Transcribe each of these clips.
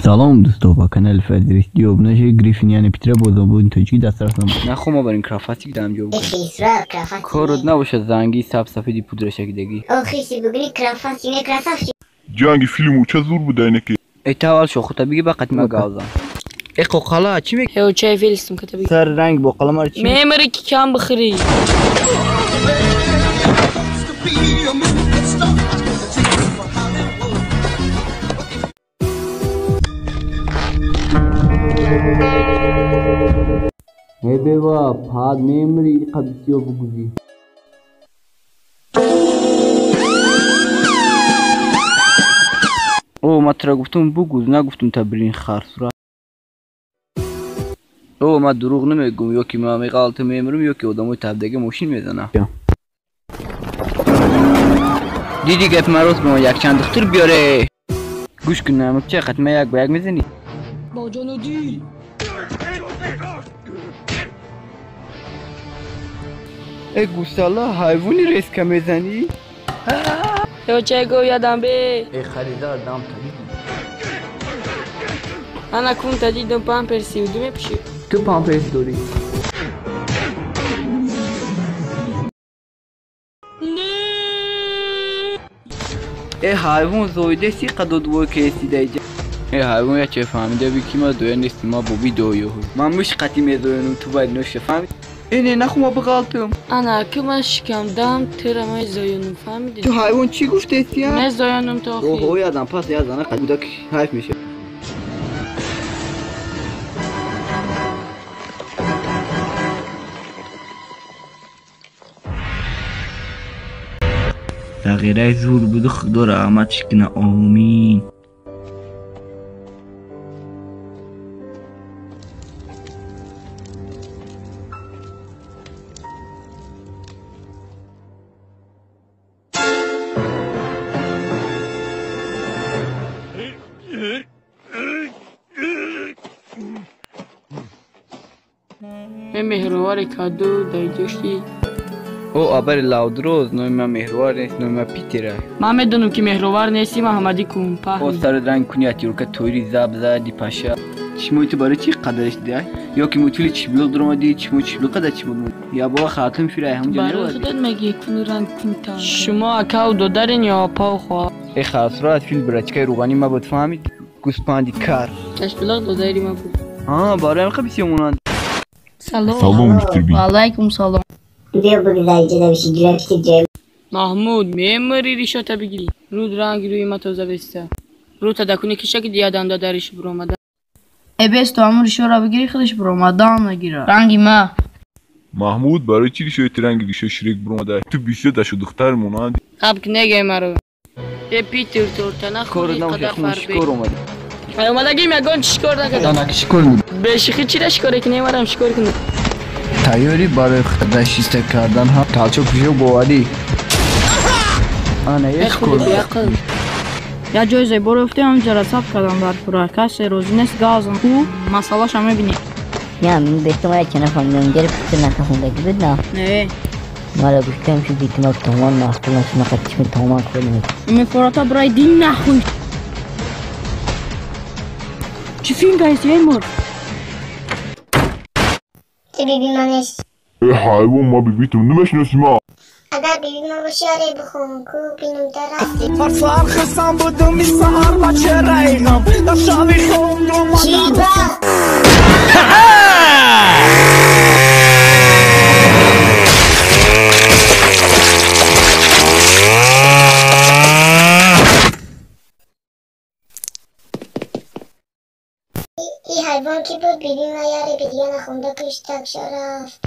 Салом дӯсто, ба канали Файзи HD обуна шавед. Гриффин яъне Питера бо забони тоҷикӣ дастрас намуд. Нахо ма барин крафатик дам ҷо бикунем. Корот набошад занги сабз сафеди пудра шакидагӣ. Охиси бугни крафатик не красавчик. Ҷанги филму ча зур буда инаки. Э та аввал шохута биги ба қатима гавзам. Э қоқала чӣ мек? Э чай филистум ката биги. Сар ранг бо қаламар чӣ? Мемари ки кам бихӯрӣ. Эй бева, пад мемри қабисиё бугузӣ. О, ма тура гуфтум бугуз, нагуфтум та бирин харсура. О, ма дурӯғ намегӯм, ё ки ма меғалта мемрам, ё ки одамои табдаги мошин мезанам. Диди гапи ма рост бимон, якчанд духтур биёре. Гӯш кун, намакча қатма як ба як мезанӣ? Бо ҷону дил. Э гусала, ҳайвони резка мезанӣ? Ё чай гов ядам бе. Э харизар дам та дидӣ. Ана кун та дидам памперси ду мепӯшӣ. Ту памперс дорӣ. Э ҳайвон зоиде си қадо двойка эсида иҷа. Э ҳайвон я че фаҳмида би ки ма доя нести, ма боби доёҳу. Ман муш қатӣ мезоянум, ту бояд ноша фаҳмид. Э не, наху ма биғалтум. Ана ки ман шикамдам, тира мезоянум, фаҳмидӣ? Ту ҳайвон чӣ гуфтеси я? Мезоянум то охир. Оҳо, ядам пас я зана қад буда ки ҳайф мешавад. Тағйираи зур буду, Худо раҳматш куна, омин. Ме меҳруваре каду дайдошти. О, абари лавдроз, номи ман меҳрувар нест, номи ман Питера. Ман медонам ки меҳрувар нести, Маҳаммадӣ кун, паҳн. О, сари ранг куни атюрка тойри заб зади паша. Чишмои ту барои чӣ қадарш диҳай? Ё ки мутули чиблиқ дуромадӣ, чишмои чиблиқ қадар чӣ буд? Я бова хатм фирай, ҳамунҷо Барои меравад. худат мегӣ куни ранг кун та. Шумо акаву додарен ё опаву хоҳар? Э хасрат, фил брачкаи рӯғанӣ ма буд, фаҳмид? Гӯспанди кар. Чашблиқ додари ма буд. Ҳа, барои ҳам бисёр монанд. Салом. Салом, мистер Бин. Ва алайкум салом. Биё бугзар иҷа давиши граффити ҷой. Маҳмуд, мемари ришота бигирӣ. Руд ранги рӯи ма тоза беста. Рӯ тадакуни кишаки дияданда дариш буромада. Э бес то ҳамун ришоро бигирӣ, худаш буромадан мегирад. Ранги ма. Маҳмуд, барои чӣ ришои ти ранги ришои Шрек буромада? Ту бисёр дашу духтар монанди. Қаб ки негай маро. Э Питер, торта нахӯрӣ, Корот набошад, қадар хун фарбе. шикор омад. Ай омадагим ягон чӣ шикор накардам. Анаки шикор меб. Бешихи чира шикоре ки немарам шикор кунам. Тайёрӣ барои худашиста кардан ҳам талчо пӯшо боварӣ. Ана Э я худи шикор. беақл. Я ҷои зеборо ёфтем, ҳаминҷо сабт кардам дар пура. Касе розӣ нест, газам. Ку масъалаша мебинем. Не, ман бетума я чана фаҳмидам, инҷаро Питер накафондагӣ буд на. Не. Мара гуфтам ки битума томон маҳсул нашуд, нақад чишми томон хӯрдем. Мефората брай дин нахуй. Чӣ филм гаисти, эй мурғ? Ту биби ман нести. Э ҳайвон, ма бибитум намешиносӣ ма. Агар биби ман бошӣ, аре бихун, ку бинум дарасти. Чӣ ба? И ҳайвон ки буд, биби ман яре бидига нахонда куштакша рафт.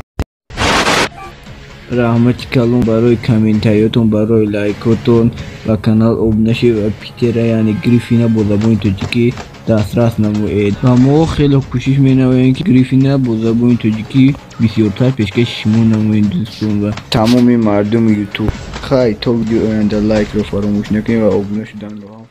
Раҳмати калон барои комментариётон, барои лайкотон ва канал обуна шавед ва Питера яъне Гриффина бо забони тоҷикӣ дастрас намоед. Ва мо хеле кӯшиш менамоем ки Гриффина бо забони тоҷикӣ бисёртар пешкаши шумо намоем, дӯстон ва тамоми мардуми Ютуб. Хай, то видеои оянда лайкро фаромӯш накунед ва обуна шуданро.